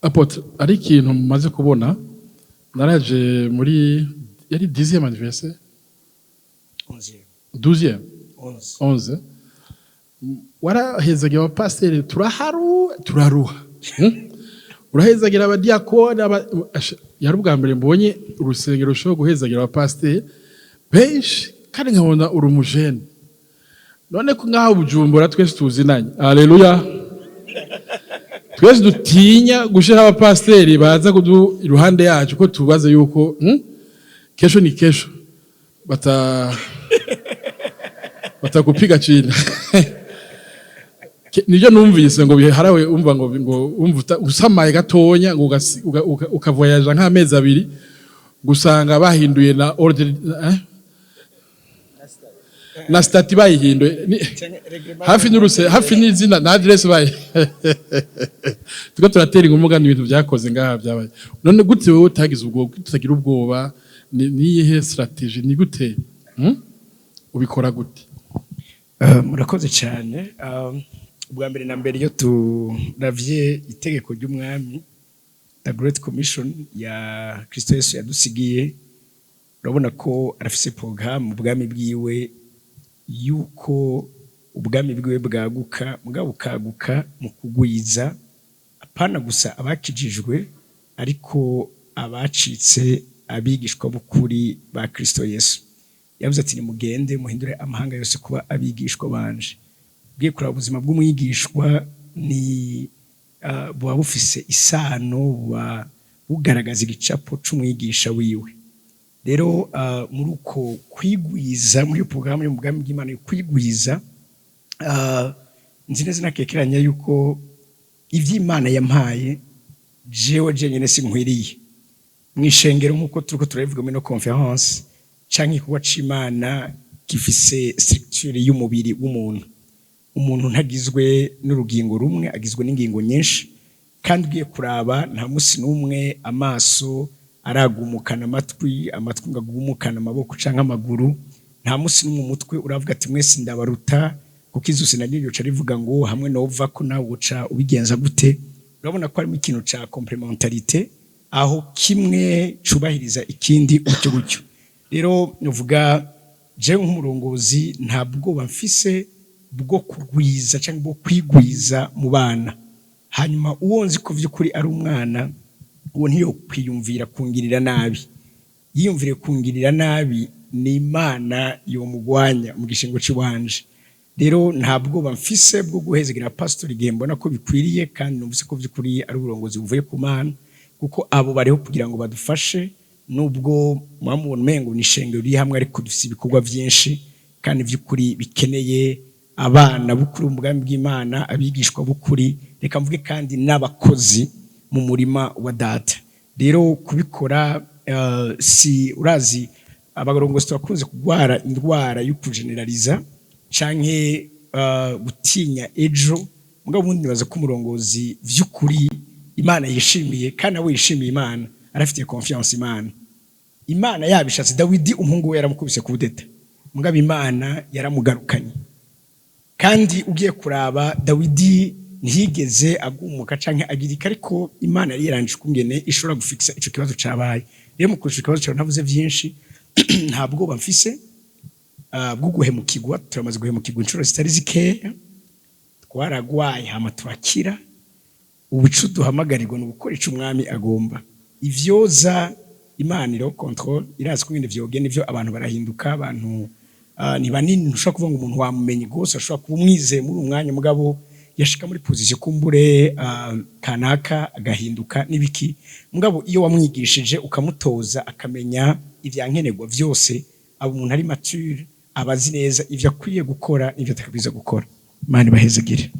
Apôtre, ari ikintu mumaze kubona, naraje muri yari 10e anniversaire. 11e. 12e. 11. 11. Warahezagira abapasiteri, turaharu turaruha. Urahezagira abadiyakoni yari ubwa mbere mbonye urusengero rushobora guhezagira abapasiteri benshi, kandi nkabona uri umujene. None ko ngaho Bujumbura twese tuzinanye, aleluya, twese dutinya gushira abapasiteri baza kudu iruhande yacu, ko tubaze yuko kesho ni kesho batakupiga chini. Nibyo numvise ngo biharawe, umva ngo umva usamaye gatonya ngo ukavoyaja nk'amezi 2, gusanga bahinduye na ordre, na statut bayihinduye. Hafi n'uruse, hafi n'izina na adresse bayi tuko turatera ingumuga n'ibintu byakoze ngaha byabaye. None gute wowe utagize ubwo, utagira ubwoba? Ni niyihe stratégie? Ni gute? Ubikora gute? Murakoze cyane. Ubwa mbere na mbere, iyo turavye itegeko ry'umwami, the Great Commission ya Kristo Yesu yadusigiye, urabona ko arafise programme mu bwami bwiwe, yuko ubwami bwiwe bwaguka, mugabo bukaguka mu kugwiza apana gusa abakijijwe, ariko abacitse abigishwa b'ukuri ba Kristo Yesu. Yavuze ati: "Nimugende muhindure amahanga yose kuba abigishwa banje." Ugiye kuraba ubuzima bw'umwigishwa ni buba bufise isano, buba bugaragaza igicapo c'umwigisha wiwe. Rero muri uko kwigwiza, muri iyo porogaramu yo mu bwami bw'Imana yo kwigwiza, nzi neza nakekeranya yuko ivy'Imana yampaye jewe jenyine sinkwiriye. Mu ishengero, nk'uko turiko turabivuga muri no conférence, canke igikorwa c'Imana gifise structure y'umubiri w'umuntu. Umuntu ntagizwe n'urugingo rumwe, agizwe n'ingingo nyinshi. Kandi ugiye kuraba, nta musi n'umwe amaso aragumukana amatwi, amatwi ngo agumukane amaboko canke amaguru. Nta musi n'umwe umutwe uravuga ati: "Mwese ndabaruta," kuko izosi naryo ryoca rivuga ngo: "Hamwe nova ko nawe uca ubigenza gute?" Urabona ko harimo ikintu ca complémentarité, aho kimwe cubahiriza ikindi, gutyo gutyo. Rero nuvuga jewe nk'umurongozi nta bwoba mfise bwo kugwiza cyangwa bwo kwigwiza mu bana. Hanyuma uwo nzi ko vy'ukuri ari umwana, uwo ntiyo kwiyumvira kungirira nabi. Yiyumvire kungirira nabi, ni Imana yomugwanya mu gishingo c'iwanje. Rero nta bwoba mfise bwo guhezegira pastor igihe mbona ko bikwiriye, kandi numvise ko vy'ukuri ari uburongozi buvuye ku Mana, kuko abo bariho kugira ngo badufashe. Nubwo mwamubona umengo ni ishengero riri hamwe, ariko dufise ibikorwa vyinshi kandi vy'ukuri bikeneye abana b'ukuri mu bwami bw'Imana, abigishwa b'ukuri, reka mvuge kandi n'abakozi mu murima wa Data. Rero kubikora si urazi, abarongozi turakunze kugwara indwara yo kugeneraliza canke gutinya ejo. Mugabo ubundi nibaza ko umurongozi vy'ukuri Imana yishimiye, kandi nawe yishimiye Imana, arafitiye confiance Imana. Imana yabishatse, Dawidi umuhungu we yaramukubise kudeta, mugabo Imana yaramugarukanye. Kandi ugiye kuraba, Dawidi ntiyigeze agumuka canke agirika, ariko Imana yari yarangije ukungene ishobora gufikisa ico kibazo cabaye. Rero mu kurusha ikibazo cawe, ntavuze vyinshi, nta bwoba mfise bwo guhemukirwa. Turamaze guhemukirwa inshuro zitari zikeya, twaragwaye hama turakira. Ubu ico duhamagarirwa ni ugukora ico umwami agomba. Ivyoza Imana iro contrôle, irazi ko ibintu vyogenda. Ivyo abantu barahinduka, abantu ni banini. Ntushobora kuvuga ngo umuntu wamumenye gose. Ashobora kuba umwizeye muri uwo mwanya, mugabo yashika muri position kumbure kanaka agahinduka n'ibiki. Mugabo iyo wamwigishije, ukamutoza, akamenya ivyankenerwa vyose, aba umuntu ari mature, aba azi neza ivyo akwiye gukora n'ivyo atakwiza gukora. Imana ibahezagire.